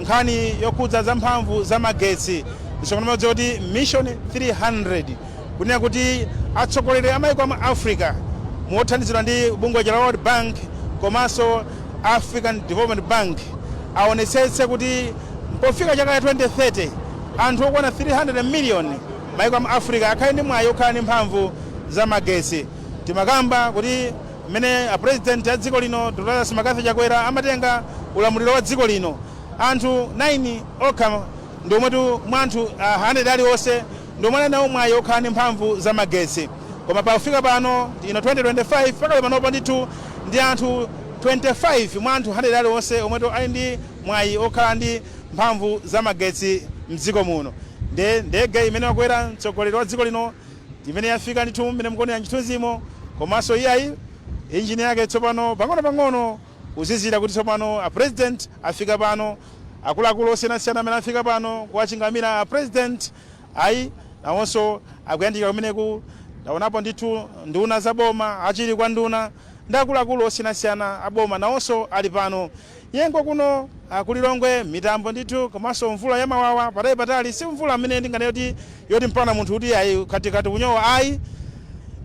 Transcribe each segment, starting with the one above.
Nkhani yokhudza za mphamvu za magetsi, msonkhano umodzi kuti Mission 300, kunena kuti atsogoleri a maiko a Africa mothandizidwa ndi bungwe la World Bank komanso African Development Bank aonetsetse kuti pofika chaka cha 2030 anthu okwana 300 million maiko a Africa akhale ndi mwayi okhala ndi mphamvu za magetsi. Timakamba kuti mmene a President a dziko lino, Dr Lazarus McCarthy Chakwera, amatenga ulamuliro wa dziko lino, anthu 9 okha ndi omwetu mwa anthu 100 aliwonse ndi omwe ali nawo mwayi okhala ndi mphamvu za magetsi. Koma pafika pano ino 2025, pakale panopo ndithu ndi anthu 25 mwa anthu 100 aliwonse omwetu ali ndi mwayi okhala ndi mphamvu za magetsi mdziko muno. Nde ndege imene wakwera mtsogoleri wa dziko lino imene yafika ndithu mmene mukuonera mchithunzimo, komanso iyayi injini yake tsopano pang'ono-pang'ono kuzizira kuti tsopano a President afika pano. Akuluakulu osiyanasiyana amene afika pano kuwachingamira a President ayi nawonso akuyandikira kumeneku. Ndaonapo ndithu nduna za boma, achili kwa nduna ndi akuluakulu osiyanasiyana a boma nawonso ali pano. Nyengo kuno kulilongwe mitambo ndithu komanso mvula yamawawa patali patali. Si mvula amene ndinganene kuti yoti mpana munthu kuti ayi katikati kunyowa, ayi,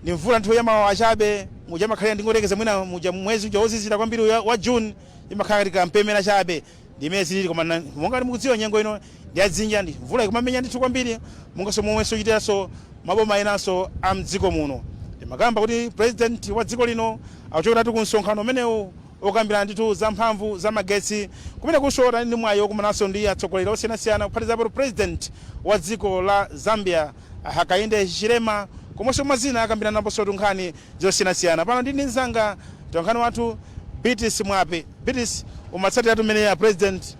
ndi mvula ndithu yamawawa chabe. Muja makhalira ndingotekeza mwina muja mwezi uja wozizira kwambiri wa June, imakhala ngati kampemera chabe, ndi imene zilili. Koma monga mukudziwa, nyengo ino ndi yadzinja, ndi mvula ikumamenya ndithu kwambiri, monganso momwenso chitiranso maboma enanso a mdziko muno. Ndimakamba kuti President wa dziko lino akuchokeratu ku msonkhano umenewu okambirana ndithu za mphamvu za magetsi, kumene kunso tali ndi mwayi wokumananso ndi atsogoleri osiyanasiyana, kuphatikizapo President wa dziko la Zambia, Hakainde Hichilema, komanso mwazina akambiranaponso nkhani zosiyanasiyana. Pano ndi mnzanga mtolankhani wathu Beatrice Mwape. Beatrice, umatsatira mmene a President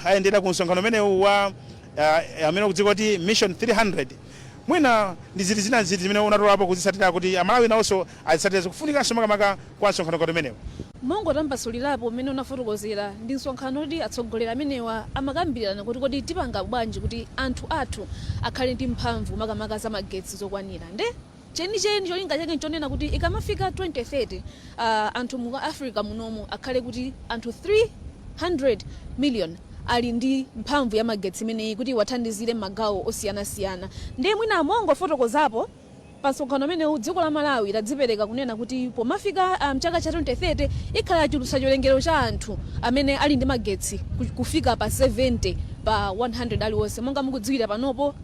ayendera ku msonkhano umenewu wa amene ukudziwa kuti Mission 300. Mwina ndi ziti zina ziti zimene unatolapo kuzitsatira kuti Amalawi nawonso azitsatira, zikufunikanso makamaka kwa msonkhano ngati umenewu? Mongotambasulirapo mmene unafotokozera, ndi msonkhano kuti atsogoleri amenewa amakambirana kuti kodi tipanga bwanji kuti anthu athu akhale ndi mphamvu makamaka za magetsi zokwanira. Nde chenicheni cholinga chake nchonena kuti ikamafika 2030 anthu mu Africa munomu akhale kuti anthu 300 million ali ndi mphamvu ya magetsi imeneyi kuti iwathandizire magawo osiyanasiyana. Ndiye mwina mongofotokozapo, pa msonkhano umenewu dziko la Malawi ladzipereka kunena kuti pomafika mchaka cha 2030 ikhala yachulutsa chiwerengero cha anthu amene ali ndi magetsi kufika pa 70 pa 100 aliwonse. Monga mukudziwira, panopo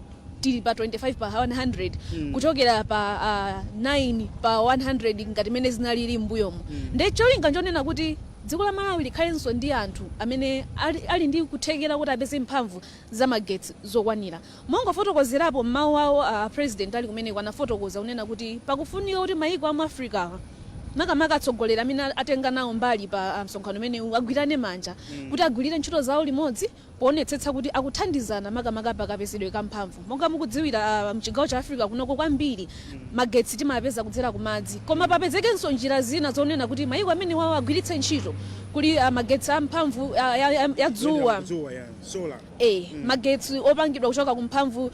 tili pa 25 pa 100, kuchokera pa 9 pa 100 ngati mene zinalili m'mbuyomo. Ndi cholinga nchonena kuti dziko la Malawi likhalenso ndi anthu amene ali ndi kuthekera kuti apeze mphamvu za magetsi zokwanira. Mongofotokozerapo mmawu awo, President ali kumeneko anafotokoza kunena kuti pakufunika kuti mayiko amu Africa, makamaka atsogoleri amene atenga nawo mbali pa msonkhano umenewu, agwirane manja kuti agwirire ntchito zawo limodzi poonetsetsa kuti akuthandizana makamaka pakapezedwe ka mphamvu. Monga mukudziwira, mchigawo cha Africa kunoko kwambiri magetsi timapeza kudzera ku madzi, koma papezekenso njira zina zonena kuti mayiko amene wawo agwiritse ntchito. Kuli magetsi a mphamvu ya dzuwa. Dzuwa, ya solar. Magetsi opangidwa kuchoka kumphamvu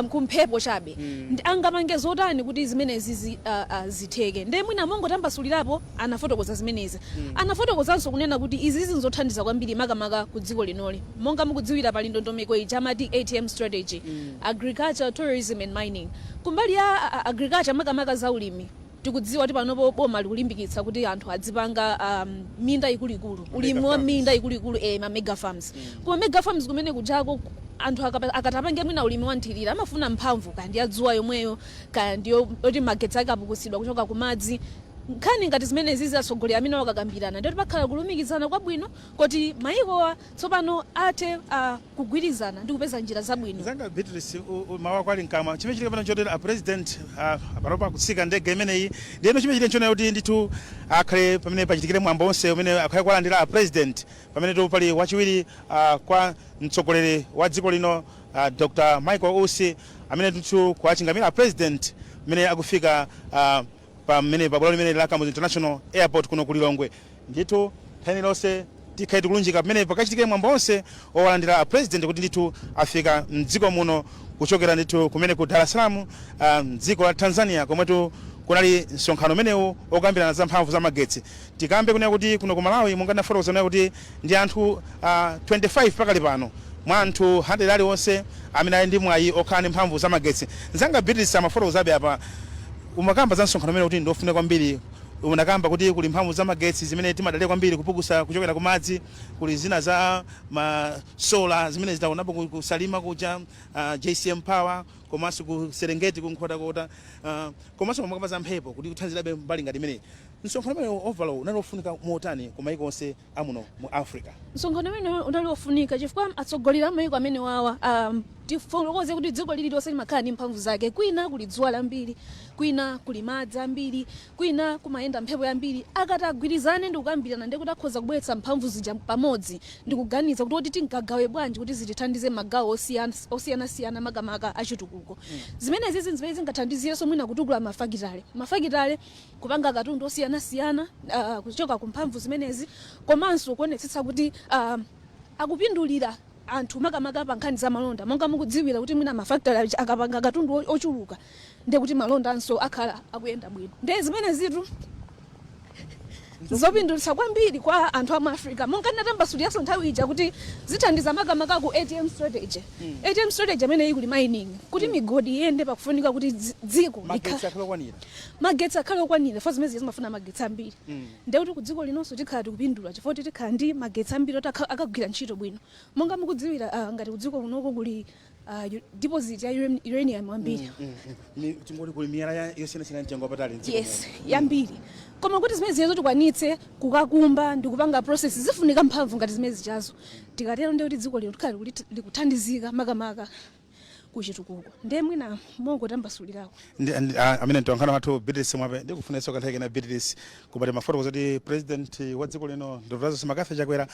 kumphepo chabe. Ndi angapange zotani kuti zimenezi zitheke? Ndiye mwina mongotambasulirapo anafotokoza zimenezi. Anafotokozanso kunena kuti izi nzothandiza kwambiri makamaka ku dziko linoli. Monga mukudziwira, pali ndondomeko ija amati ATM strategy, agriculture, tourism and mining. Kumbali ya agriculture, makamaka za ulimi, tikudziwa kuti panopo boma likulimbikitsa kuti anthu adzipanga minda ikuluikulu, ulimi wa farms. Minda ikuluikulu, ma mega farms. Kuma mega farms kumene kujako anthu akatapange mwina ulimi wa nthirira amafuna mphamvu, kaya ndi ya dzuwa yomweyo, kaya ndiyo yoti magetsi ake apukusidwa kuchoka kumadzi. Nkhani ngati zimenezi atsogoleri amene wakakambirana, ndiyoti pakhala kulumikizana kwabwino kuti mayikowa tsopano athe kugwirizana ndi kupeza njira zabwino. Zanga Beatrice, mawu ako ali mkamwa. Chimene chitika pano chotera a President panopa akutsika ndege imeneyi. Ndiyeno chimene chitika nchonena kuti ndithu akhale pamene pachitikire mwambo onse umene akhale kuwalandira a President, pamene tu pali wachiwiri kwa mtsogoleri wa dziko lino, Dr Michael Usi, amene ndithu kuwachingamira a President mmene akufika pamene pabwalo limene la Kamuzu International Airport kuno ku Lilongwe. Ndithu nthawi iliyonse tikhale tikulunjika pamene pakachitikire mwambo onse owalandira a President kuti ndithu afika mdziko muno kuchokera ndithu kumene ku Dar es Salaam, mdziko la Tanzania, komwetu Kunali msonkhano umenewu okambirana za mphamvu za magetsi. Tikambe kunena kuti kuno ku Malawi, monga ndafotokoza kunena kuti ndi anthu 25 pakali pano mwa anthu 100 aliwonse amene ali ndi mwayi okhala ndi mphamvu za magetsi. Nzanga Beatrice amafotokozabe apa, umakamba za msonkhano umene kuti ndiofunika kwambiri. Unakamba kuti kuli mphamvu za magetsi zimene timadalira kwambiri kupukusa kuchokera ku madzi, kuli zina za ma solar zimene zitaonapo ku Salima kuja, JCM Power, komanso ku Serengeti, ku Nkhotakota, komanso pamakamba za mphepo kuti kuthandizirabe mbali ngati imeneyi. Msonkhano umene overall unali ofunika motani ku maiko onse amuno mu Africa? Msonkhano umene unali ofunika chifukwa atsogoleri a mayiko amene wawa, tifotokoze kuti dziko lililonse limakhala ndi mphamvu zake. Kwina kuli dzuwa lambiri, kwina kuli madzi ambiri, kwina kumayenda mphepo yambiri. Akati agwirizane ndi kukambirana, ndiye kuti akhoza kubweretsa mphamvu zija pamodzi ndi kuganiza kuti oti tingagawe bwanji kuti zitithandize magawo osiyanasiyana, makamaka achitukuko. Zimenezi zimene zingathandizirenso mwina kutukula mafakitale kupanga katundu osiyanasiyana kuchoka ku mphamvu zimenezi, komanso kuonetsetsa kuti akupindulira anthu, makamaka pa nkhani za malonda. Monga mukudziwira kuti mwina mafakitale aja akapanga katundu ochuluka, ndiye kuti malonda anso akhala akuyenda bwino. Ndiye zimenezitu zopindulitsa kwambiri kwa anthu amu Africa. Monga ndinatambasuliranso nthawi ija kuti zithandiza makamaka ku ATM strategy. ATM strategy amene kuli mining, kuti migodi iyende, pakufunika kuti dziko magetsi akhale okwanira. Magetsi akhale okwanira, fo zimene zimafuna magetsi ambiri. Ndiye kuti ku dziko linonso tikhala tikupindula chifukwa kuti tikhala ndi magetsi ambiri oti akagwira ntchito bwino. Monga mukudziwira, ngati ku dziko kunoko kuli deposit ya uranium ambiri. Tingoti kuli miyala yosiyanasiyana mtengo wapatali mdziko Yes. muno. Yambiri. Koma kuti zimene ziyezo tikwanitse kukakumba ndi kupanga process, zifunika mphamvu ngati zimene zichazo. Tikatero ndiye kuti dziko lino tikhala likuthandizika makamaka kuchitukuko. Ndiye mwina mongotambasulirako. Amene mtolankhani wathu Beatrice Mwape, ndikufunanso kanthawi kena, Beatrice, kupati mafotokoza kuti president wa dziko lino, Dr Lazarus McCarthy Chakwera,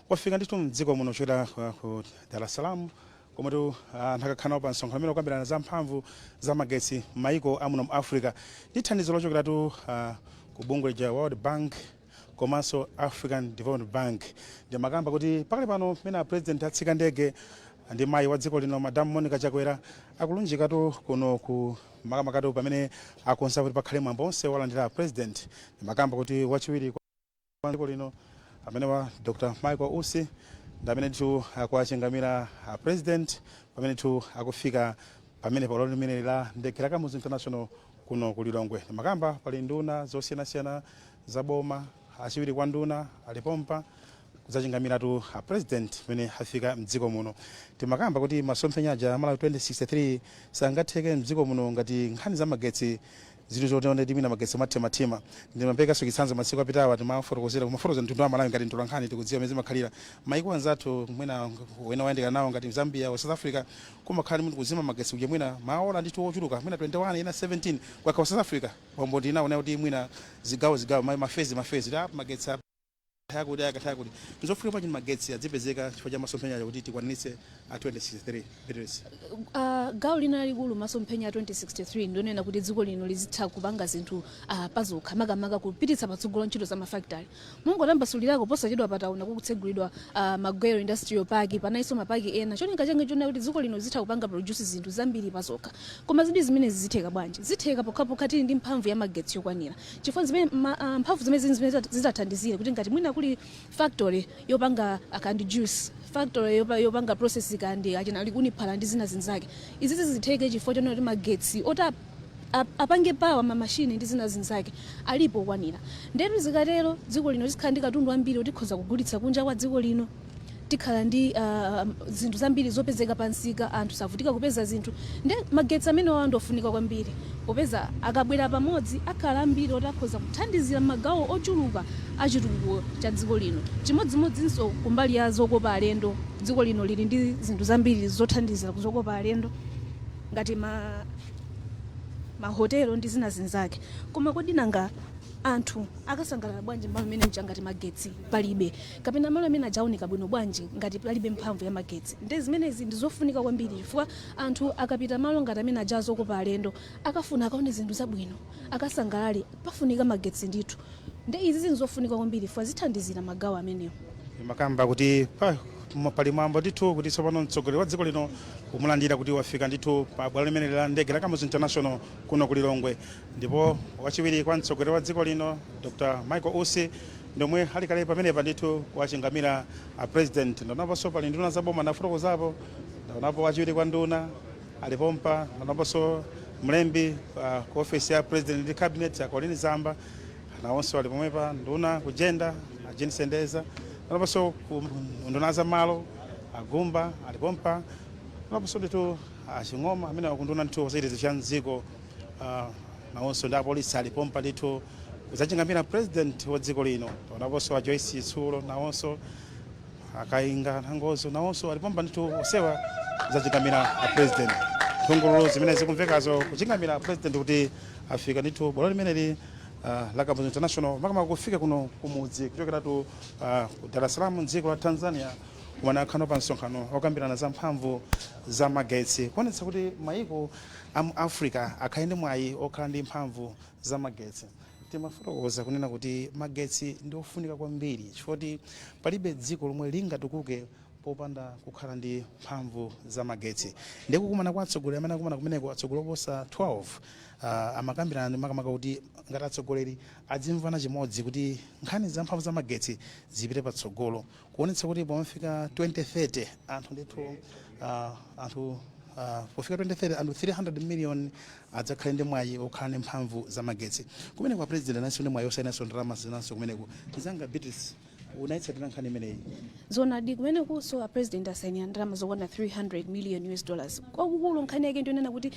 wafika ndithu mdziko muno kuchokera ku Dar es Salaam, komatu anthu akakhala nawo pa msonkhano umene ukambirana za mphamvu za magetsi m'mayiko amuno mu Africa, ndi thandizo lochokeratu ku bungwe lija World Bank komanso African Development Bank. Ndimakamba kuti pakali pano pamene a president atsika ndege ndi mayi wa dziko lino, Madam Monica Chakwera, akulunjikatu kuno ku makamakatu pamene akonza kuti pakhale mwambo onse walandira president. Ndimakamba kuti wachiwiri kwa dziko lino amene wa Dr Michael Usi ndi amene ndithu akuwachingamira a president pamene ndithu akufika pamene pabwalo limene la ndege la Kamuzu International kuno ku Lilongwe. Ndimakamba pali nduna zosiyanasiyana za boma, achiwiri kwa nduna alipompa kudzachingamiratu a president pamene afika mdziko muno. Timakamba kuti masomphenya aja Malawi 2063 sangatheke mdziko muno ngati nkhani za magetsi zili zotiona timina magetsi mathemathema. Ndimaperekanso chitsanzo masiku apitawa, timafotokozera kumafotokoza mtundu wa Malawi ngati mtolankhani, tikudziwa mmene zimakhalira maiko anzathu mwina wena wayandikana nawo ngati Zambia wa South Africa, kumakhala ndi munthu kuzima magetsi kuja mwina maola ndithu ochuluka, mwina 21, ena 17. Kwakha South Africa pombo ndinaona kuti mwina zigawo zigawo, mafezi mafezi ta magetsi akuti akatha kuti nzofunika pachini magetsi adzipezeka chifukwa cha masomphenya kuti tikwaniritse a 2063, Beatrice. Gawo lina lalikulu masomphenya a 2063 ndionena kuti dziko lino lizitha kupanga zinthu pazokha, makamaka kupititsa patsogolo ntchito za mafakitale. Mungotambasulirako, posachedwa pataona kukutsegulidwa Magwero Industrial Park, panayinso mapaki ena. Cholinga chake chonena kuti dziko lino lizitha kupanga produce zinthu zambiri pazokha. Koma zidi zimenezi zitheka bwanji? Zitheka pokhapokha tili ndi mphamvu ya magetsi yokwanira, chifukwa zimene mphamvu zimene zimene zitathandizire kuti ngati mwina kuli factory yopanga kandi juice, factory yopanga process kandi achina likuni phala ndi zina zinzake, izi zitheke chifukwa chonena kuti magetsi oti apange power ma machine ndi zina zinzake alipo okwanira. Ndetu zikatero dziko lino lizikhala ndi katundu ambiri oti tikhoza kugulitsa kunja kwa dziko lino. Tikhala ndi zinthu zambiri zopezeka pansika, anthu savutika kupeza zinthu. Nde magetsi amene wawa ndofunika kwambiri, popeza akabwera pamodzi akhala ambiri oti akhoza kuthandizira magawo ochuluka achitukuko cha dziko lino. Chimodzimodzinso kumbali ya zokopa alendo, dziko lino lili ndi zinthu zambiri zothandizira kuzokopa alendo ngati mahotelo ndi zina zinzake. Koma kodi nanga anthu akasangalala bwanji malo amene mcha ngati magetsi palibe, kapena malo amene ajaoneka bwino bwanji ngati palibe mphamvu ya magetsi? Nde zimenezi ndi zofunika kwambiri, chifukwa anthu akapita malo ngati amene aja zokopa alendo, akafuna akaone zinthu zabwino, akasangalale, pafunika magetsi ndithu. Nde izi zinthu zofunika kwambiri chifukwa zithandizira magawo amenewo. Makamba kuti pa Pali mwambo ndithu kuti tsopano mtsogoleri wa dziko lino kumulandira kuti wafika ndithu pa bwalo limene la ndege la Kamuzu International kuno ku Lilongwe. Ndipo wachiwiri kwa mtsogoleri wa dziko lino, Dr Michael Usi, ndomwe ali kale pamenepa ndithu kuwachingamira a President. Ndaonaponso pali nduna zaboma, ndafotokozapo, ndaonapo wachiwiri kwa nduna alipompa, ndaonaponso mlembi ku ofesi ya President ndi Cabinet, a Colleen Zamba, nawonso ali pomwepa, nduna ku Gender, a Jean Sendeza, ndaonaponso ku nduna za malo, agumba alipompa, ndaonaponso ndithu aching'oma amene akunduna ndithu zachitetezo cha mdziko, nawonso ndi apolisi alipompa ndithu kudzachingamira President wa dziko lino. Ndaonaponso a Joyce Chitsulo, nawonso akainga nangozo, nawonso alipompa ndithu, osewa kudzachingamira a President. Nthungululu zimene zikumvekazo kuchingamira President kuti afika ndithu bwalo limeneli la Kamuzu International, makamaka kufika kuno kumudzi kuchokeratu ku Dar es Salaam mdziko la Tanzania, kumene akhano pa msonkhano okambirana za mphamvu za magetsi, kuonetsa kuti maiko amu Africa akhale ndi mwayi okhala ndi mphamvu za magetsi. Timafotokoza kunena kuti magetsi ndi ofunika kwambiri chifukwa palibe dziko lomwe lingatukuke popanda kukhala ndi mphamvu za magetsi. Ndiye kukumana kwa atsogoleri amene akumana kumeneko, atsogoleri oposa 12, amakambirana makamaka kuti ngati atsogoleri adzimvana chimodzi kuti nkhani za mphamvu za magetsi zipite patsogolo, kuonetsa kuti pomafika 2030 anthu ndithu anthu pofika 2030 anthu 300 million adzakhale ndi mwayi okhala ndi mphamvu za magetsi. Kumene kwa President ananso ndi mwayi osayinanso ndalama zinanso kumeneko. Tizanga Beatrice, unayitsatira nkhani imeneyi. Zonadi, kumenekunso a President asayinira ndalama zokwana 300 million US dollars. Kwakukulu nkhani yake ndionena kuti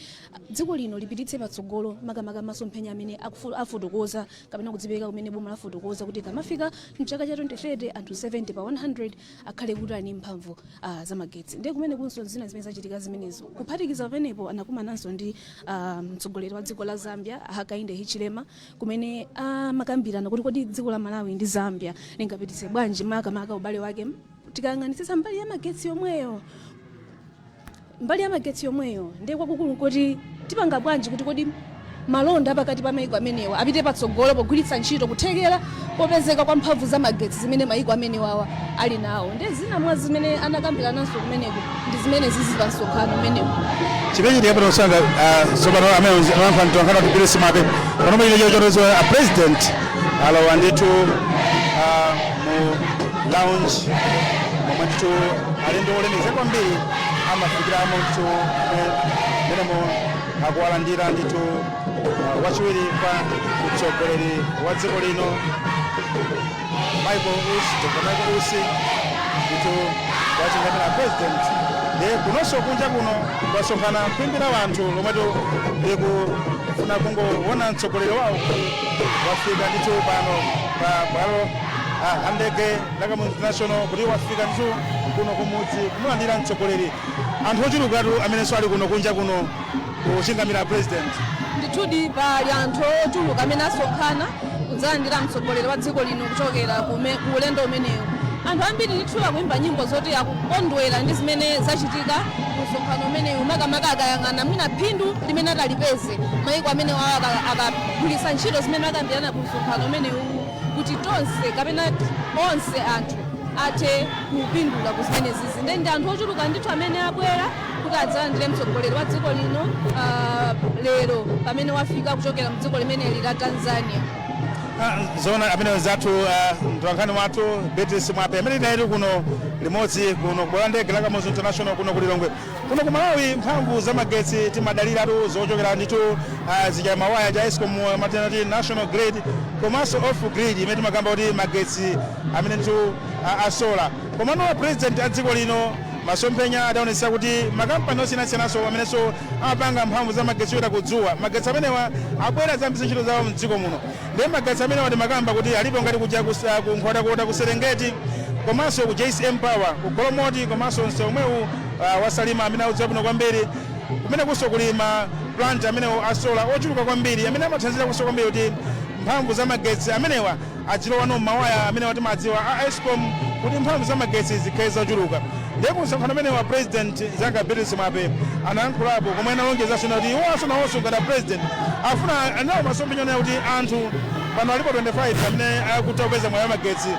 dziko lino lipititse patsogolo makamaka masomphenya amene afotokoza kapena kudzipereka kumene boma lafotokoza kuti kamafika mchaka cha 2030 anthu 70 pa 100 akhale kuti ali mphamvu zamagetsi. Ndiye kumenekunso zina zimene zachitika zimenezo. Kuphatikiza pamenepo, anakumananso ndi mtsogoleri wa dziko la Zambia, Hakainde Hichilema, kumene amakambirana kuti kodi dziko la Malawi ndi Zambia lingapititse bwanji makamaka ubale wake tikayang'anitsitsa mbali ya magetsi yomweyo, mbali ya magetsi yomweyo. Ndiye kwakukulu kuti tipanga bwanji kuti kodi malonda pakati pa maiko amenewa apite patsogolo pogwiritsa ntchito kuthekera popezeka kwa mphamvu za magetsi zimene maiko amenewawa ali nawo. Ndiye zina mwa zimene anakambirananso kumeneko ndi zimene zizi pa msonkhano umenewu. Chimene chili pano sanga tsopano amene amankha mtolankhani wathu Beatrice Mwape pano pachine chochotozo, a President alowa ndithu mu lounge momwe ndithu alendo olemekeza kwambiri amafikiramo ndithu, menemo akuwalandira ndithu wachiwiri kwa mtsogoleri wa dziko lino, Michael Usi, Dr Michael Usi, ndithu wachingamira President. Ndiye kunonso kunja kuno kwasonkhana khwimbi la anthu lomwetu likufuna kungoona mtsogoleri wawo kuti wafika ndithu pano pa bwalo la ndege la Kamuzu International, kuti wafika ndithu kuno kumudzi kumulandira mtsogoleri. Anthu ochulukatu amenenso ali kuno kunja kuno kuchingamira President. Ndithudi, pali anthu ochuluka amene asonkhana kudzalandira mtsogoleri wa dziko lino kuchokera ku ulendo umenewu. Anthu ambiri ndithu akuimba nyimbo zoti akukondwera ndi zimene zachitika ku msonkhano umenewu, makamaka akayang'ana mwina phindu limene atalipeze maiko amene wawo akagwiritsa ntchito zimene akambirana ku msonkhano umenewu, kuti tonse kapena onse anthu athe kupindula ku zimenezizi. Ndiye ndi anthu ochuluka ndithu amene abwera kuti adzalandire mtsogoleri wa dziko lino lero pamene wafika kuchokera mdziko limeneli la Tanzania. Zoona, amene zathu mtolankhani wathu Beatrice Mwape amene tinali kuno limodzi kuno kubwalo la ndege la Kamuzu International kuno ku Lilongwe. Kuno ku Malawi mphamvu za magetsi timadaliratu zochokera ndithu zija mawaya cha ESCOM, matenati national grid, komanso off grid imene timakamba kuti magetsi amene ndithu a solar. Komano President a dziko lino masomphenya adaonetsa kuti makampani osiyanasiyanaso amenenso amapanga mphamvu za magetsi yochokera kudzuwa, magetsi amenewa abwera zambiri ntchito zawo mdziko muno. Ndiye magetsi amenewa timakamba kuti alipo ngati kuja ku Nkhotakota, ku Serengeti, komanso ku JCM Power ku Golomoti, komanso msewu omwewu wa Salima amene audziwa bwino kwambiri, kumene kunso kuli ma plant amenewo a solar ochuluka kwambiri amene amathandizira kunso kwambiri kuti mphamvu za magetsi amenewa adzilowa m'mawaya amenewa timadziwa a ESCOM, kuti mphamvu za magetsi zikhale zochuluka. Ndiye ku msonkhano umene wa President zanga Beatrice Mwape anayankhulapo komwe analonjezanso kuti iwonso nawonso ngati a President afuna anawo masomphenya onena kuti anthu pano alipo 25 amene akutha kupeza mwayi wa magetsi,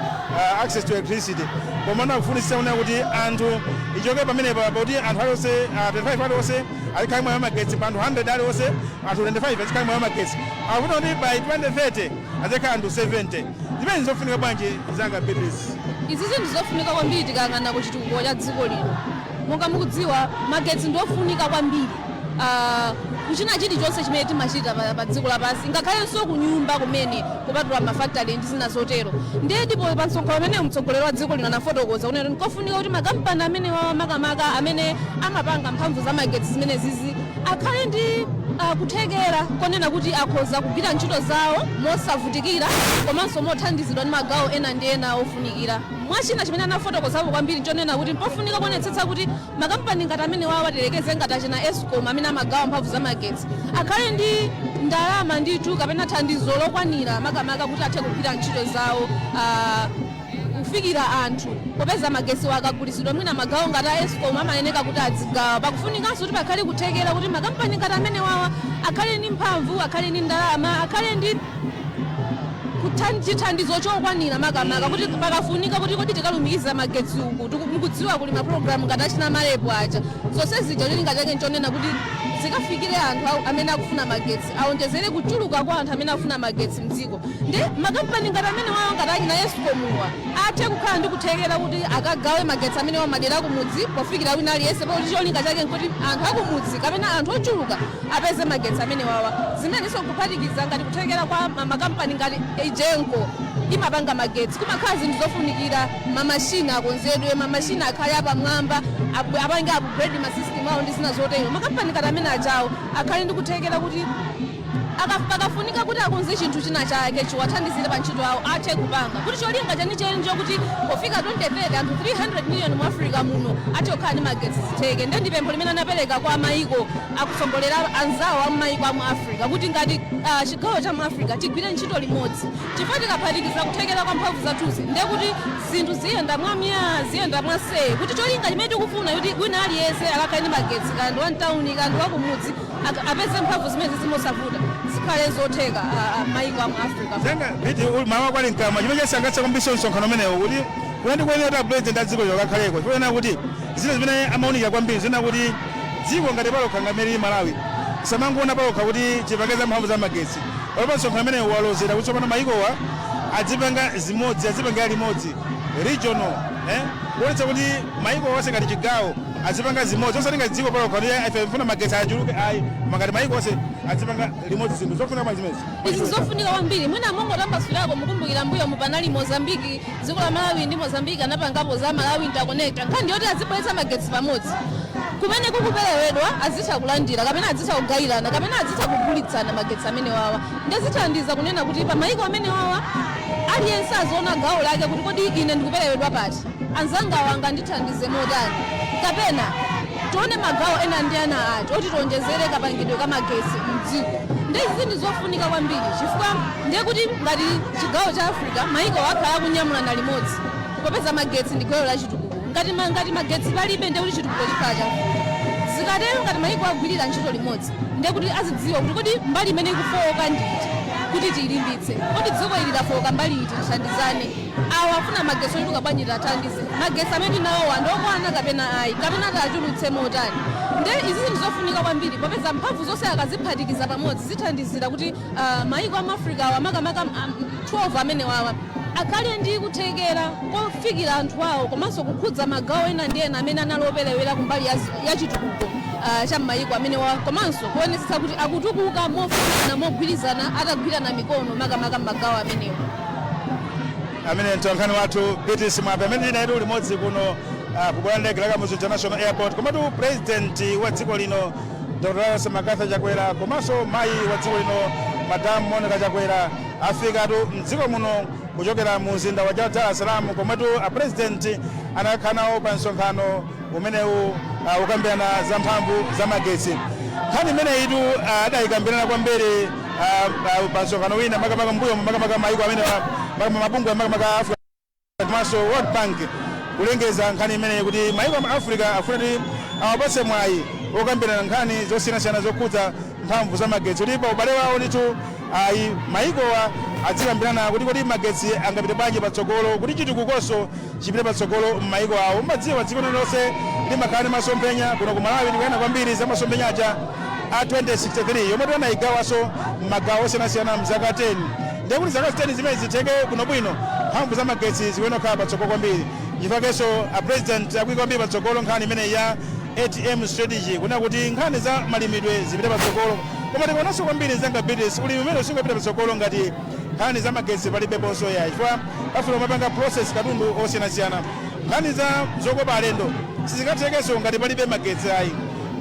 access to electricity. Komano akufunitsitsa kunena kuti anthu ichoke pamenepa pakuti anthu aliwonse 25 aliwonse azikhale mwayi wamagetsi. Pa anthu 100 aliwonse, anthu 25 azikhale mwayi wamagetsi. Akufuna kuti by 2030 azikhala anthu 70. Zimene zofunika bwanji, zanga Beatrice? Izi zinthu zofunika kwambiri tikayang'ana ku chitukuko cha dziko lino. Monga mukudziwa, magetsi ndiofunika kwambiri kuchina chilichonse chimene timachita pa dziko lapansi, ngakhalenso kunyumba kumene, kupatula mafactory ndi zina zotero. Ndiye ndipo pa msonkhano amene mtsogoleri wa dziko lino anafotokoza kunena kuti nkofunika kuti makampani amene wawa, makamaka amene amapanga mphamvu za magetsi zimene zizi, akhale ndi kuthekera konena kuti akhoza kugwira ntchito zawo mosavutikira komanso mothandizidwa ndi magawo ena ndi ena ofunikira. Mwachina, chimene anafotokozapo kwambiri nchonena kuti mpofunika kuonetsetsa kuti makampani ngati amene wawa, tiyerekeze ngati achina Escom amene amagawa mphamvu za magetsi, akhale ndi ndalama ndithu kapena thandizo lokwanira, makamaka kuti athe kugwira ntchito zawo kufikira anthu, popeza magetsi akagulitsidwa, mwina magawo ngati a Escom amayeneka kuti adzigawa. Pakufunikanso kuti pakhale kuthekera kuti makampani ngati amene wawa akhale ndi mphamvu, akhale ndi ndalama, akhale ndi chithandizo chokwanira, makamaka kuti pakafunika kuti kodi tikalumikiza magetsi uku, mukudziwa kuli mapulogalamu ngati achina MAREP aja, zonse zija cholinga chake nchonena kuti zikafikire anthu amene akufuna magetsi, aonjezere kuchuluka kwa anthu amene akufuna magetsi mdziko. Ndi makampani ngati amene wawo, ngati achina Escomuwa, athe kukhala ndi kuthekera kuti akagawe magetsi amene wa madera akumudzi pofikira wina aliyense, pakuti cholinga chake nkuti anthu akumudzi kapena anthu ochuluka apeze magetsi amene wawa. Zimenenso kuphatikiza ngati kuthekera kwa makampani ngati Egenco imapanga magetsi, kumakhala zinthu zofunikira, mamashina akonzedwe, mamashina akhale apamwamba, apange upgrade masystem awo ndi zina zotero. Makampani ngati amene ajawo akhale ndi kuthekera kuti pakafunika kuti akonze chinthu china chake chiwathandizire pa ntchito awo, athe kupanga, kuti cholinga chenicheni chokuti pofika 2030 anthu 300 million mu Africa muno athe kukhala ndi magetsi zitheke. Nde ndi pempho limene anapereka kwa mayiko akusongolera anzawo a mayiko a mu Africa, kuti ngati chigawo cha mu Africa tigwire ntchito limodzi, chifukwa tikaphatikiza kuthekera kwa mphamvu zathuzi, ndiye kuti zinthu ziyenda mwamya, ziyenda mwasee, kuti cholinga chimene tikufuna kuti wina aliyense akakhale ndi magetsi, kaya ndi wamtawuni kaya ndi wakumudzi, apeze mphamvu zimene zimosavuta, zikhale zotheka mayiko a mu Africa. Zanga Biti, mawa kwali mkama chimene chasangalatsa kwambiri msonkhano umenewo kuti kunati kuyenera kuti president a dziko lino kakhaleko, chikuyenera kuti zina zimene amaunikira kwambiri zina kuti dziko ngati palokha ngamene Malawi samangoona palokha kuti chipange za mphamvu za magetsi. Palopa msonkhano umenewu walozera kuti tsopano mayikowa adzipanga zimodzi, adzipangira limodzi, regional, kuonetsa kuti mayiko onse ngati chigawo azipanga zimodzi, osati ngati dziko palokha kuti ife mfuna magetsi achuluke, ayi, koma ngati mayiko onse azipanga limodzi zinthu zofuna mwa zimezi. Izi zofunika kwambiri. Mwina mongotambasulako, mukumbukira mbuyo mupanali Mozambiki, dziko la Malawi ndi Mozambiki anapangapo za Malawi Interconnector, nkhani yoti azibweretsa magetsi pamodzi, kumene kukuperewedwa azitha kulandira kapena azitha kugayirana kapena azitha kugulitsana magetsi amene wawa. Ndezithandiza kunena kuti pa mayiko amene wawa aliyense aziona gawo lake, kuti kodi ine ndikuperewedwa pati, anzanga wanga ndithandize motani, kapena tione magawo ena ndi ena ati oti tionjezere kapangidwe ka magetsi mdziko. Ndi izi ndi zofunika kwambiri, chifukwa ndiye kuti ngati chigawo cha Africa mayiko akhala akunyamulana limodzi, popeza magetsi ndi gwero la chitukuko. Ngati magetsi palibe, ndiye kuti chitukuko chikhala chavuta. Zikatero, ngati mayiko agwirira ntchito limodzi, ndiye kuti azidziwa kuti kodi mbali imene ikufowoka nditi kuti tiyilimbitse, kodi dziko ili lafowoka mbali iti, tithandizane, awa afuna magetsi ochuluka bwanji, tithandize, magetsi amene tinawowa ndokwana kapena ayi, kapena tachulutse motani. Nde izi zinthu zofunika kwambiri, popeza mphamvu zonse akaziphatikiza pamodzi zithandizira kuti mayiko amu Africa awa, makamaka 12 amene wawa, akhale ndi kuthekera kofikira anthu awo komanso kukhudza magawo ena ndi ena amene anali operewera kumbali ya chitukuko cha m'mayiko amene wa, komanso kuonetsetsa kuti akutukuka mofanana, mogwirizana, atagwirana mikono, makamaka m'magawo amenewo. Amene mtolankhani wathu Beatrice Mwape amene tili limodzi kuno kubwalo ndege la Kamuzu International Airport. Komatu president wa dziko lino Dr Lazarus McCarthy Chakwera komanso mayi wa dziko lino Madam Monica Chakwera afikatu mdziko muno kuchokera mu mzinda wa Dar es Salaam. Komatu a president anakhala nawo pa msonkhano umenewu ukambirana za mphamvu za magetsi. Nkhani imeneyitu adayikambirana kwambiri pa msonkhano wina, makamaka mbuyo, makamaka mayiko amene mabungwe, makamaka Africa komanso World Bank, kulengeza nkhani imeneyi kuti mayiko a Africa afuna kuti awapatse mwayi okambirana nkhani zosiyanasiyana zokhudza mphamvu za magetsi, kuti pa ubale wawo ndithu. Ayi, maikowa adzikambirana kuti kodi magetsi angapite bwanji patsogolo kuti chitukukoso chipite patsogolo m'maiko awo. Mumadziwa, dziko lililonse limakhala ndi masomphenya. Kuno ku Malawi tikuyenda kwambiri za masomphenya aja a 2063, yomwe tinayigawanso m'magawo osiyanasiyana mzaka 10. Ndiye kuti zaka 10 zimene zitheke bwinobwino, mphamvu za magetsi zikuyenera kukhala patsogolo kwambiri. Chifukwakenso a President akuyika kwambiri patsogolo nkhani imeneyi ya ATM strategy, kunena kuti nkhani za malimidwe zipite patsogolo. Koma tikaonanso kwambiri, mzanga Beatrice, ulimi umene usingapite patsogolo ngati nkhani za magetsi palibeponso ya, chifukwa pafuna kumapanga process katundu osiyanasiyana. Nkhani za zokopa alendo sizingathekenso ngati palibe magetsi ayi.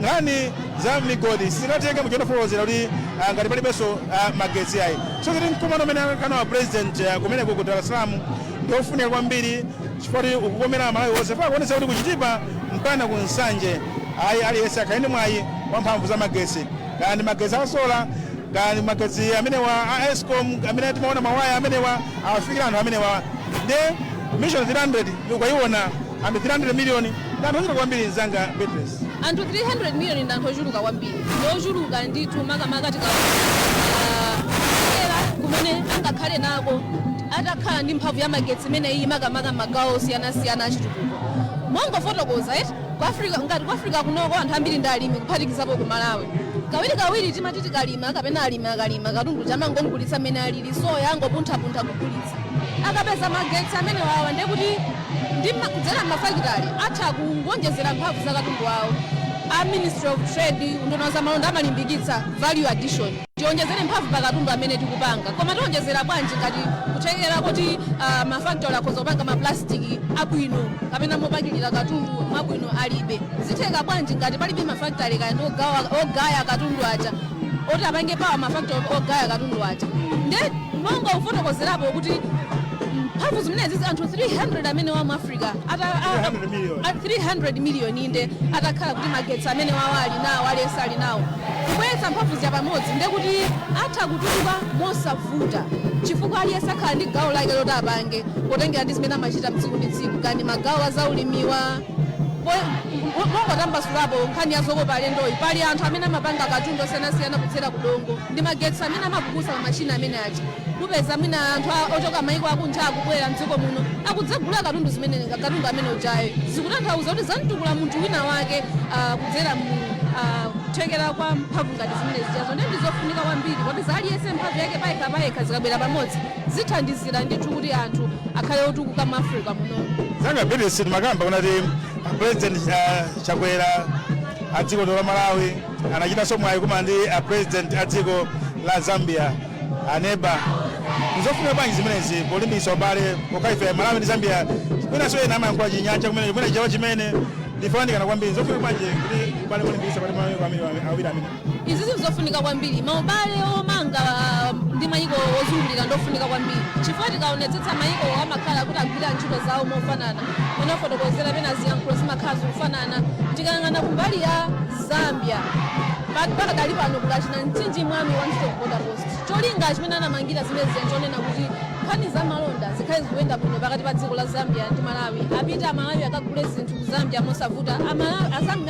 Nkhani za migodi sizingatheke, muchionafotokozera kuti ngati palibenso magetsi ayi. So kuti mkumano umene akana wa President kumeneko ku Dar es Salaam ndiofunika kwambiri, chifukwa kuti ukukomera Malawi onse, pa kuonetsa kuti kuchitipa mpaka ku Nsanje ayi, aliyense akhale ndi mwayi wa mphamvu za magetsi, kaya ndi magetsi a solar, kaya ndi magetsi amenewa a ESCOM amene timaona mawaya amenewa, awafikira anthu amenewa. Ndi Mission 300, ukayiona anthu 300 million ndi anthu ochuluka kwambiri, mzanga Beatrice. Anthu 300 million ndi anthu ochuluka kwambiri, ndi ochuluka ndithu, makamaka tikaera kumene angakhale nako atakhala ndi mphamvu ya magetsi imeneyi, makamaka magawo osiyanasiyana achitukuko. Mongofotokoza eti ku Africa, ngati ku Africa kunoko anthu ambiri ndi alimi, kuphatikizapo ku Malawi. Kawirikawiri timati tikalima kapena alimi akalima katundu, chamangomugulitsa mmene alili, soya angopunthapuntha kugulitsa. Akapeza magetsi amene wawa, ndiye kuti ndi kudzera m'mafakitale atha kuwonjezera mphamvu za katundu wawo. A Ministry of Trade, unduna za malonda, amalimbikitsa value addition, tionjezere mphamvu pa katundu amene tikupanga. Koma tionjezera bwanji ngati kuthekera kuti mafakitale akhoza kupanga maplastiki abwino kapena mopakilira katundu mwabwino alibe? Zitheka bwanji ngati palibe mafakitale kaya ndi ogaya katundu aja, oti apange power mafakitale ogaya katundu aja? Nde monga ufotokozerapo kuti mphamvu zimenezi, anthu 300 amene wa mu Africa 300 million. 300 million, inde, atakhala kuti magetsi amene wawo ali nawo, aliyense ali nawo, kubweretsa mphamvu ziya pamodzi, nde kuti atha kutukuka mosavuta, chifukwa aliyense akhala ndi gawo lake loti apange potengera ndi zimene amachita mtsiku ndi tsiku, kani magawo azaulimiwa. Mongotambasulapo nkhani ya zokopa alendoyi, pali anthu amene amapanga katundu osiyanasiyana kudzera kudongo ndi magetsi amene amapukusa pa machina amene aja. Mupeza mwina anthu ochoka maiko akunja akubwera mdziko muno, akudzagula katundu zimene katundu amene ujayo. Zikutanthauza kuti zamtukula munthu wina wake kudzera mu kuthekera kwa mphamvu ngati zimene zijazo. Ndi ndizofunika kwambiri popeza aliyense mphamvu yake payekha payekha, zikabwera pamodzi zithandizira ndithu kuti anthu akhale otukuka mu Africa muno. Zanga Beatrice, timakamba kunati President Chakwera a dziko la Malawi anachitanso mwayi kumana ndi a President a dziko la Zambia, aneba. Nzofunika bwanji zimenezi polimbikitsa ubale pokaife Malawi ndi Zambia? Kwinanso ena amayankhula Chinyanja kumene, kumene Chichewa chimene ndifanikana kwambiri. Nzofunika bwanji kuti ubale polimbikitsa pali mayiko awiri amene? Izi zizofunika kwambiri. Maubale omanga ndi mayiko ozungulira ndofunika kwambiri, chifukwa tikaonetsetsa mayiko amakhala kuti agwira ntchito zawo mofanana, munafotokozera, pena ziyankhulo zimakhala zikufanana. Tikayang'ana kumbali ya Zambia, pakadali pano kulachina Mchinji Mwami One Stop Border Post. Cholinga chimene anamangira zimene chonena kuti nkhani za malonda zikhale zikuyenda bwino pakati pa dziko la Zambia ndi Malawi. Apite Amalawi akagule zinthu ku Zambia mosavuta,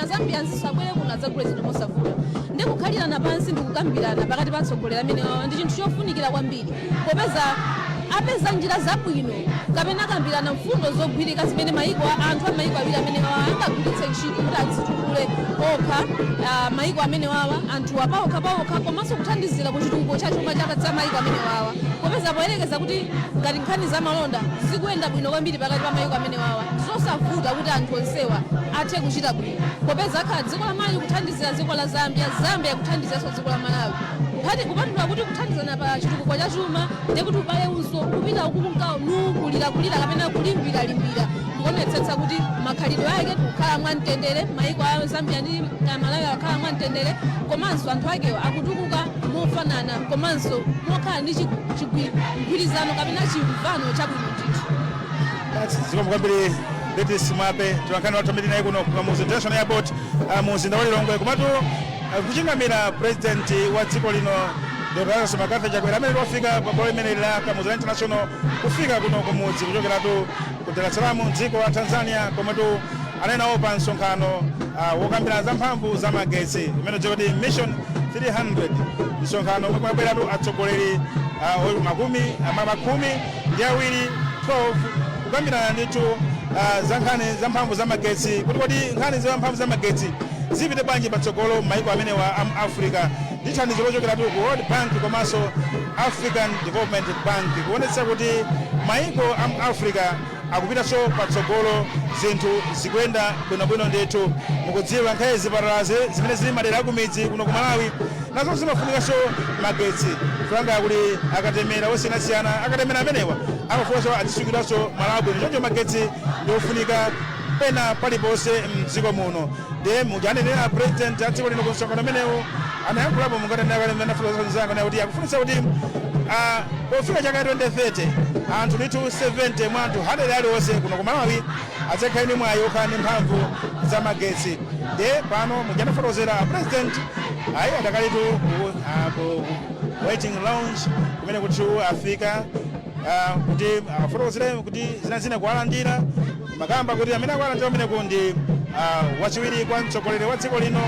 Azambiansinso abwere kuno adzagule zinthu mosavuta. Ndi kukhalirana pansi ndi kukambirana pakati pa atsogoleri amene wawa ndi chinthu chofunikira kwambiri, popeza apeza njira zabwino kapena akambirana mfundo zogwirika zimene mayiko, anthu a mayiko awiri amene wawa angagwiritse ntchito kuti adzitukule okha, mayiko amene wawa, anthu apawokha pawokha, komanso kuthandizira ku chitukuko cha chuma cha mayiko amene wawa, popeza poyerekeza kuti ngati nkhani za malonda zikuyenda bwino kwambiri pakati pa mayiko amene wawa, zosavuta kuti anthu onsewa athe kuchita bwino, popeza akhala dziko la Malawi kuthandizira dziko la Zambia, Zambia kuthandiziranso dziko la Malawi. Kuphati kupatula kuti kuthandizana pa chitukuko cha chuma, ndiye kuti ubale unso kupita ukukunka nukulirakulira kapena kulimbiralimbira, ndikuonetsetsa kuti makhalidwe ake tikukhala mwamtendere, mayiko a Zambia ndi Malawi akukhala mwamtendere, komanso anthu akewo akutukuka mofanana, komanso mokhala ndi mgwirizano kapena chimvano chabwino ndithu. Zikomo kwambiri, Beatrice Mwape, tiwankhani wathu amene naye kuno ku Kamuzu International Airport, mu mzinda wa Lilongwe, komatu kuchingamira President wa dziko lino, Dr Lazarus McCarthy Chakwera, amene wafika pa bwalo limene la Kamuzu International, kufika kuno kumudzi kuchokeratu ku Dar es Salaam, dziko la Tanzania, komatu anali nawo pa msonkhano wokambirana za mphamvu za magetsi imene kuti Mission 300, msonkhano omwe kumabweratu atsogoleri 20, 12, kukambirana ndithu za nkhani za mphamvu za magetsi, kuti kodi nkhani za mphamvu za magetsi zipite bwanji patsogolo m'mayiko amenewa am Africa, ndi thandizo lochokeratu ku World Bank komanso African Development Bank, kuonetsa kuti mayiko am Africa akupitanso patsogolo, zinthu zikuyenda bwinobwino ndithu. Mukudziwa, nkhani zipatalazi zimene zili madera akumidzi kuno ku Malawi nazo zimafunikanso magetsi, kulanga kuli akatemera osiyanasiyana. Akatemera amenewa amafunanso azisungidwanso malo abwino, choncho magetsi ndiofunika pena paliponse mdziko muno. Ndiye mujanenera president a dziko lino ku msonkhano umenewu anayankhulapo, mungatenakalenafulozanga kuti akufunitsa kuti pofika chaka 2030 anthu ndithu 70 mwa anthu 100 aliwonse kuno ku Malawi adzakhale ndi mwayi okhala ndi mphamvu za magetsi. Ndiye pano mujanafotokozera president ayi adakalitu ku waiting lounge kumene kuti afika kuti afotokozere kuti zina zina kuwalandira. Makamba kuti amene akuwalandira kumeneku ndi wachiwiri kwa mtsogoleri wa dziko lino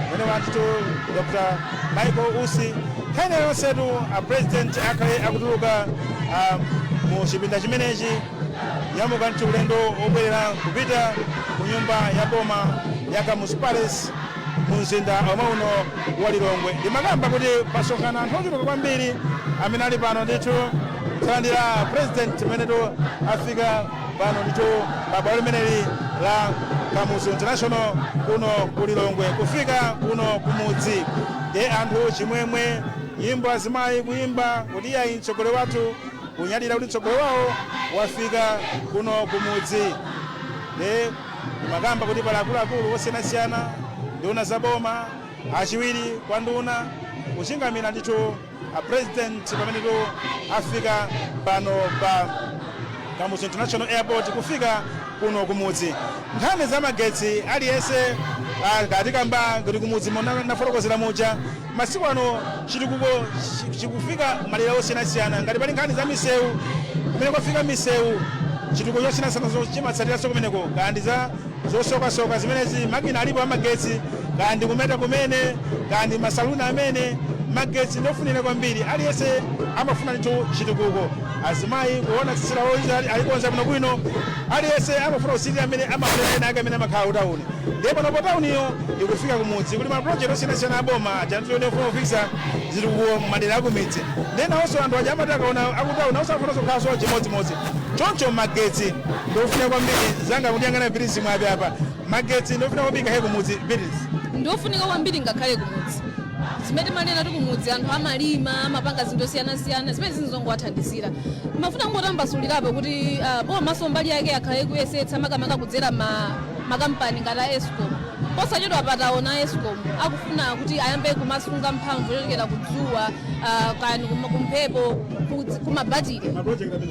amene wanditu Dr Michael Usi. Nkhani yonsetu a president akhale akutuluka mu chipinda chimenechi, nyamuka ndithu ulendo obwerera kupita ku nyumba ya boma ya Kamuzu Palace mu mzinda omwe uno wa Lilongwe. Ndimakamba kuti pasonkhana anthu ochuluka kwambiri amene ali pano ndithu kulandira president pamenetu afika pano ndithu pa bwalo limeneli la Kamuzu International kuno ku Lilongwe, kufika kuno kumudzi. Ndiye anthu chimwemwe, nyimbo, azimayi kuyimba kuti iyayi, mtsogoleri wathu, kunyadira kuti mtsogoleri wawo wafika kuno kumudzi. Ndiye makamba kuti pali akuluakulu osiyanasiyana, nduna za boma, achiwiri kwa nduna, kuchingamira ndithu a president pamenetu afika pano pa Kamuzu International Airport, kufika kuno kumudzi. Nkhani za magetsi, aliyense katikamba kuti kumudzi nafotokozera muja, masiku ano chitukuko chikufika madera osiyanasiyana. Ngati pali nkhani za misewu, kumene kwafika misewu chitukuko chosiyanasiyana chimatsatiranso kumeneko, kandi za zosokasoka zimenezi, makina alipo amagetsi, kandi kumeta kumene, kandi masaluni amene, magetsi ndofunira kwambiri. Aliyense amafuna ndithu chitukuko. Azimayi kuona tsitsi lawo alikonza bwinobwino, aliyense amafuna kusirira amene amaonera ena ake amene amakhala kutawuni. Ndiye panopo tawuniyo ikufika kumudzi, kuli maproject osiyanasiyana aboma ajantione ofuna kufikisa zitukuko madera akumidzi. Ndiye nawonso anthu aja amati akaona akutawuni nawonso afunanso kukhalanso chimodzimodzi, choncho magetsi ndofuna kwambiri. Zanga kundiyang'ana Biritsi mwapi apa, magetsi ndofuna kwambiri ngakhale kumudzi, Biritsi? Ndiofunika kwambiri ngakhale kumudzi. Zimene timanena ti kumudzi anthu amalima, amapanga zinthu zosiyanasiyana zimene zinzongowathandizira. Mafuna kungotambasulirapo kuti bomaso mbali yake akhale kuyesetsa, makamaka kudzera ma makampani ngati a ESCOM. Posachedwa pataona ESCOM akufuna kuti ayambe kumasunga mphamvu yochokera kudzuwa, kani kumphepo, kumabatire,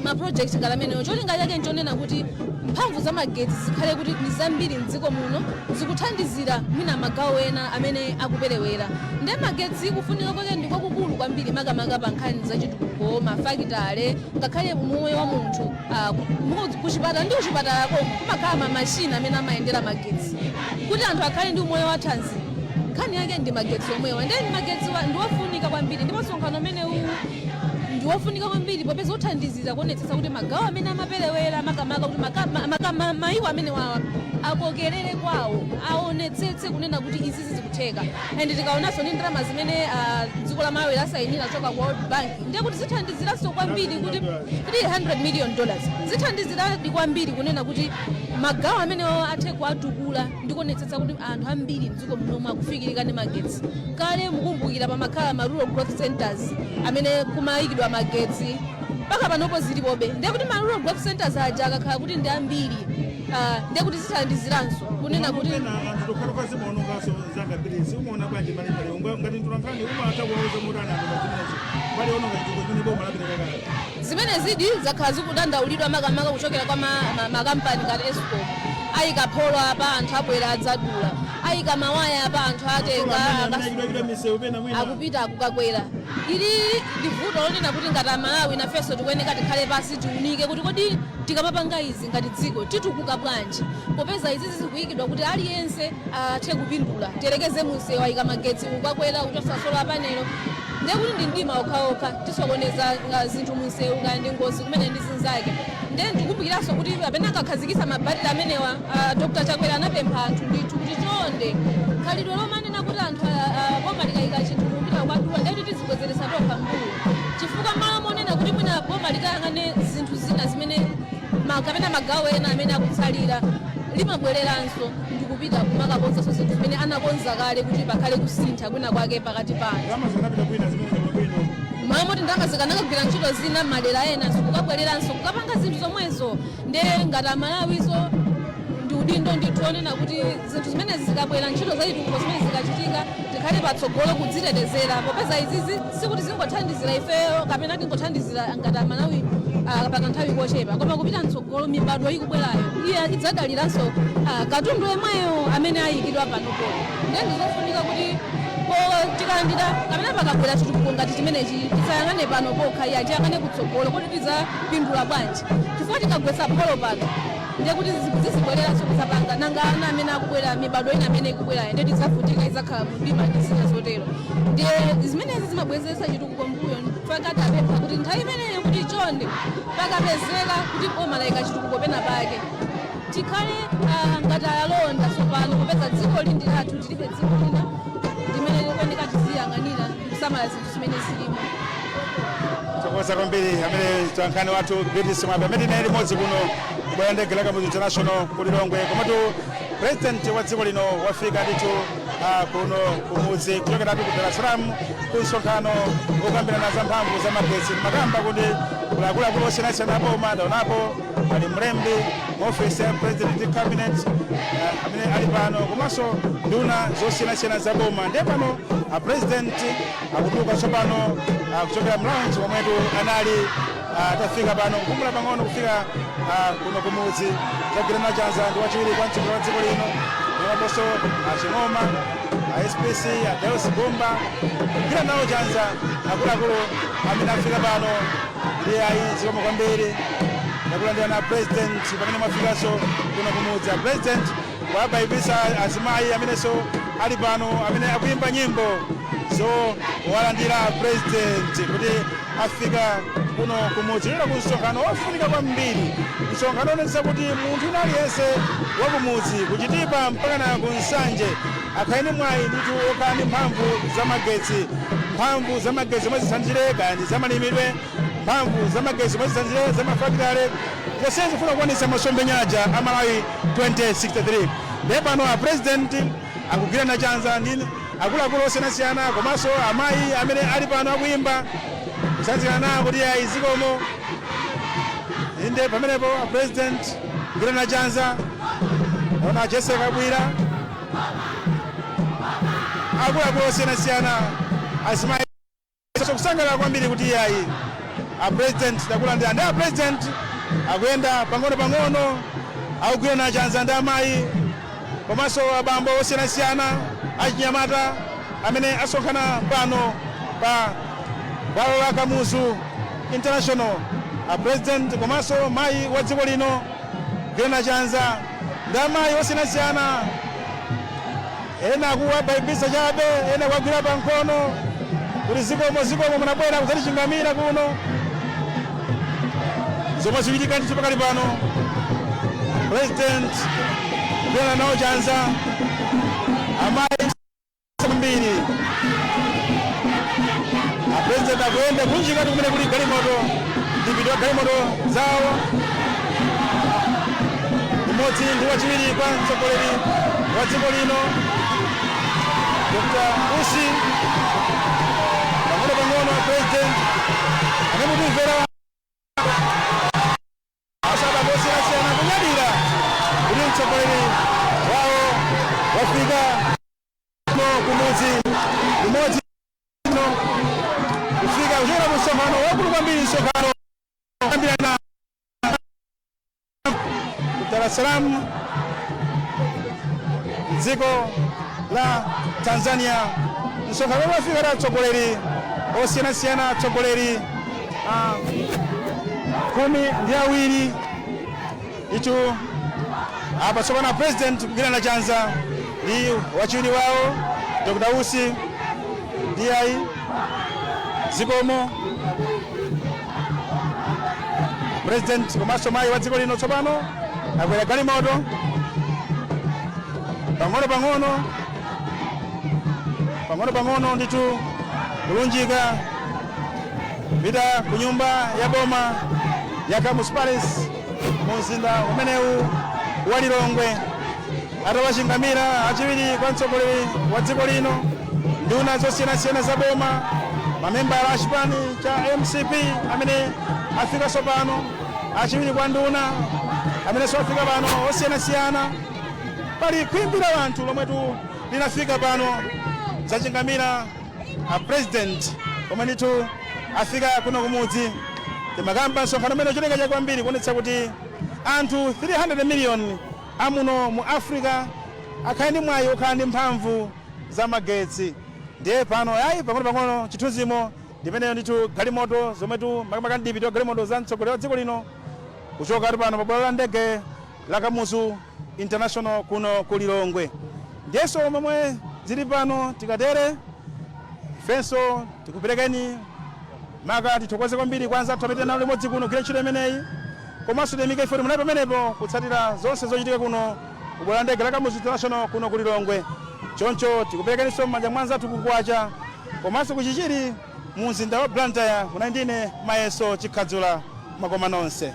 maproject ngati amenewo. Cholinga chake nchonena kuti mphamvu za magetsi zikhale kuti ndi zambiri mdziko muno, zikuthandizira mwina magawo ena amene akuperewera. Nde magetsi kufunika kwake ndi kwakukulu kwambiri, makamaka pa nkhani zachitukuko, mafakitale, ngakhale moyo wa munthu. Kuchipatala ndi kuchipatala komwe kumakhala mamashini amene amayendera magetsi kuti anthu akhale ndi umoyo wathanzi. Nkhani yake ndi magetsi omwewa. Ndiye magetsi ndiwofunika kwambiri, ndipo msonkhano umene uwu ndiwofunika kwambiri popeza uthandizira kuonetsetsa kuti magawo amene amaperewera, makamaka kuti mayiko amene wawa akokerere kwawo, aonetsetse kunena kuti izi zikutheka. And tikaonanso ndi ndalama zimene dziko la Malawi lasayinira choka ku World Bank, ndiye kuti zithandiziranso kwambiri kuti $300 million zithandiziradi kwambiri kunena kuti magawo amenewo athe kuatukula ndi kuonetsetsa kuti anthu ambiri mdziko munomu akufikirika ndi magetsi. Kale mukumbukira pamakhala ma rural growth centers amene kumayikidwa magetsi, mpaka panopo zilipobe. Ndiye kuti ma rural growth centers aja akakhala kuti ndi ambiri, ndiye kuti zithandiziranso kunena kuti Pena anthu tokhalokha zimaononganso. Zanga Biritsi, umaona bwanji malipali ngati mtolankhani, umatha kuwauza motani anthu pa zimenezi pali ononga chitukuko chimene boma lapereka kale? Zimene zidi zakhala zikudandaulidwa, makamaka kuchokera kwa makampani ngati ESCOM. Ayika pholo apa, anthu abwera adzadula. Ayika mawaya apa, anthu atenga. Misewu pena mwina. Akupita akukakwera. Ili ndi vuto lonena kuti ngati Amalawi nafenso tikuyeneka tikhale pasi, tiunike kuti kodi tikamapanga izi ngati dziko titukuka bwanji, popeza izi zikuyikidwa kuti aliyense athe kupindula. Tiyerekeze munsewu ayika magetsi, kukakwera kuchosa solar panel, ndiye kuti ndi mdima okhaokha, tisokoneza zinthu munsewu, kaya ndi ngozi kumene ndi zinzake. Ndiye ndikumbukiranso kuti pamene ankakhazikitsa mabatiri amenewa, Dr Chakwera anapempha anthu ndithu kuti chonde, khalidwe lomanena kuti anthu boma likayika chinthu kupita kwadula, ndiye kuti tizibwezeresa tokha mbuyo, chifukwa malo monena kuti mwina boma likayang'ane zinthu zina zimene kapena magawo ena amene akutsalira, limabwereranso ndikupita kumakakonzanso zinthu zimene anakonza kale kuti pakhale kusintha kwina kwake pakati pa anthu. Ndalama zikanapita kwina zimene bwino. Malo moti ndalama zikanakagwira ntchito zina madera ena, zikukabwereranso kukapanga zinthu zomwezo. Ndiye ngati Amalawizo ndi udindo ndithu onena kuti zinthu zimene zikabwera, ntchito zachitukuko zimene zikachitika, tikhale patsogolo kudzitetezera, popeza izizi sikuti zingothandizira ifeyo kapena tingothandizira ngati Amalawi pakanthawi kochepa, koma kupita mtsogolo mibadwo ikubwerayo iye idzadaliranso katundu yemweyo amene ayikidwa panopo. Ndiye ndizofunika kuti po tikalandira kapena pakabwera chitukuko ngati chimenechi, tisayang'ane pano pokha iya, tiyang'ane kutsogolo kuti tidzapindula bwanji, chifukwa tikagwetsa pholo pano, ndiye kuti zizibwereranso kusapanga. Nanga ana amene akubwera, mibadwo ina amene ikubwerayo, ndiye tidzavutika, idzakhala mdima ndi zina zotero. Ndiye zimenezi zimabwezeretsa chitukuko mbuyo. Pakati apempha kuti nthawi imeneyo kuti chonde, pakapezeka kuti boma layika chitukuko pena pake, tikhale ngati alonda tsopano, popeza dziko lindi lathu, tilibe dziko lina limene likuoneka, tiziyang'anira kusamala zinthu zimene zilimo. Thokoza kwambiri amene tolankhani wathu Beatrice Mwape, amene tinali limodzi kuno kubwera ndege la Kamuzu International ku Lilongwe. Komatu President wa dziko lino wafika ndithu kuno kumudzi kuchokeratu ku Dar es Salaam, ku msonkhano wokambirana za mphamvu za magetsi. Makamba kuti akuluakulu osiyanasiyana aboma ndaonapo, pali mlembi mu ofisi ya President ndi cabinet amene ali pano, komanso nduna zosiyanasiyana za boma. Ndiye pano a President akutuluka tsopano kuchokera mlounge momwetu anali. Atafika pano kukumbula pang'ono kufika kuno kumudzi, kugwirana chanza ndi wachiwiri kwa mtsogoleri wa dziko lino, ndiponso aching'oma, a SPC, a Deus Gomba, kugwira nawo chanza akuluakulu amene afika pano. Ndi ayi, zikomo kwambiri, ndakulandira na President pamene mwafikanso kuno kumudzi. A President wabayibisa azimayi amenenso ali pano, amene akuyimba nyimbo zowalandira President kuti afika kuno kumudzi lero ku msonkhano wofunika kwambiri, msonkhano onetsa kuti munthu wina aliyense wa kumudzi, kuchitipa mpaka na ku Nsanje, akhale ndi mwayi ndithu okhala ndi mphamvu za magetsi, mphamvu za magetsi zomwe zithandizire kaya ndi zamalimidwe, mphamvu za magetsi zomwe zithandizire za mafakitale, zonse zifuna kukwanitsa masomphenyaja a Malawi 2063. Ndiye pano a President akugwirana chanza ndi akuluakulu osiyanasiyana, komanso amayi amene ali pano akuyimba kusanzikana nawo kuti ayi, zikomo. Inde, pamenepo a President kugwirana chanza, ona Jessica Kabwira, akuluakulu osiyanasiyana, azimayi kusangalala kwambiri kuti iyayi, a President takulandira. Ndi a President akuyenda pang'ono pang'ono, akugwirana chanza ndi amayi komanso abambo osiyanasiyana, achinyamata amene asonkhana pano pa bwalo la Kamuzu International. A President komanso mayi wa dziko lino kugwirana chanza ndi amayi osiyanasiyana, ena akuwabayibisa chabe, ena kuwagwira pa mkono kuti zikomo, zikomo, munabwera kudzatichingamira kuno. Zomwe zikuchitika ndithu pakali pano, President kugwirana nawo chanza amayi kwambiri. A President akuyenda kunjikati kumene kuli galimoto, ndipiti wa galimoto zawo limodzi ndi wachiwiri kwa mtsogoleri wa dziko lino, Dr Usi. Pang'ono pang'ono a President anamutimvera asabambo osiyanasiyana kunyadira kuti mtsogoleri wawo wafika no kumudzi limodzi no kufika kuchokera ku msonkhano wakulu kwambiri, msonkhano kambirana ku Dar es Salaam. Mdziko la Tanzania, msonkhano omwe afika atsogoleri osiyanasiyana, atsogoleri 12 ichu. Apa tsopano President kugwirana chanza ndi wachiwiri wawo, Dr Usi. Ndi ayi, zikomo President komanso mayi wa dziko lino. Tsopano akwera galimoto pang'ono pang'ono, pang'ono pang'ono ndithu, kulunjika pita ku nyumba ya boma ya Kamuzu Palace mu mzinda umenewu wa Lilongwe, atawachingamira achiwiri kwa mtsogoleri wa dziko lino, nduna zosiyanasiyana za boma, mamembala a chipani cha MCP amene afikanso pano, achiwiri kwa nduna amenenso afika pano osiyanasiyana. Pali khwimbi la anthu lomwetu linafika pano zachingamira a President omwe ndithu afika kuno kumudzi. Timakamba msonkhano umene uchitika chakwambiri kuonetsa kuti anthu 300 million amuno mu Africa akhale ndi mwayi okhala ndi mphamvu za magetsi. Ndiye pano ayi, pang'ono pang'ono, chithunzimo ndimeneyo ndithu, galimoto zomwetu makamaka mdipiti wa galimoto za mtsogoleri wa dziko lino kuchoka pano pa bwalo la ndege la Kamuzu International kuno ku Lilongwe. Ndiyenso momwe zili pano, tikatere ifenso tikuperekeni maka tithokoze kwambiri kwanza athu amene nawo limodzi kuno kugwira ntchito imeneyi, komanso tiyamike ife munali pamenepo kutsatira zonse zochitika kuno kubwalo la ndege la Kamuzu International kuno ku Lilongwe. Choncho tikuperekeninso m'manja mwa anzathu kukwacha komanso kuchichiri mu mzinda wa Blantyre. Kunali ndine Mayeso Chikhadzula, makoma nonse.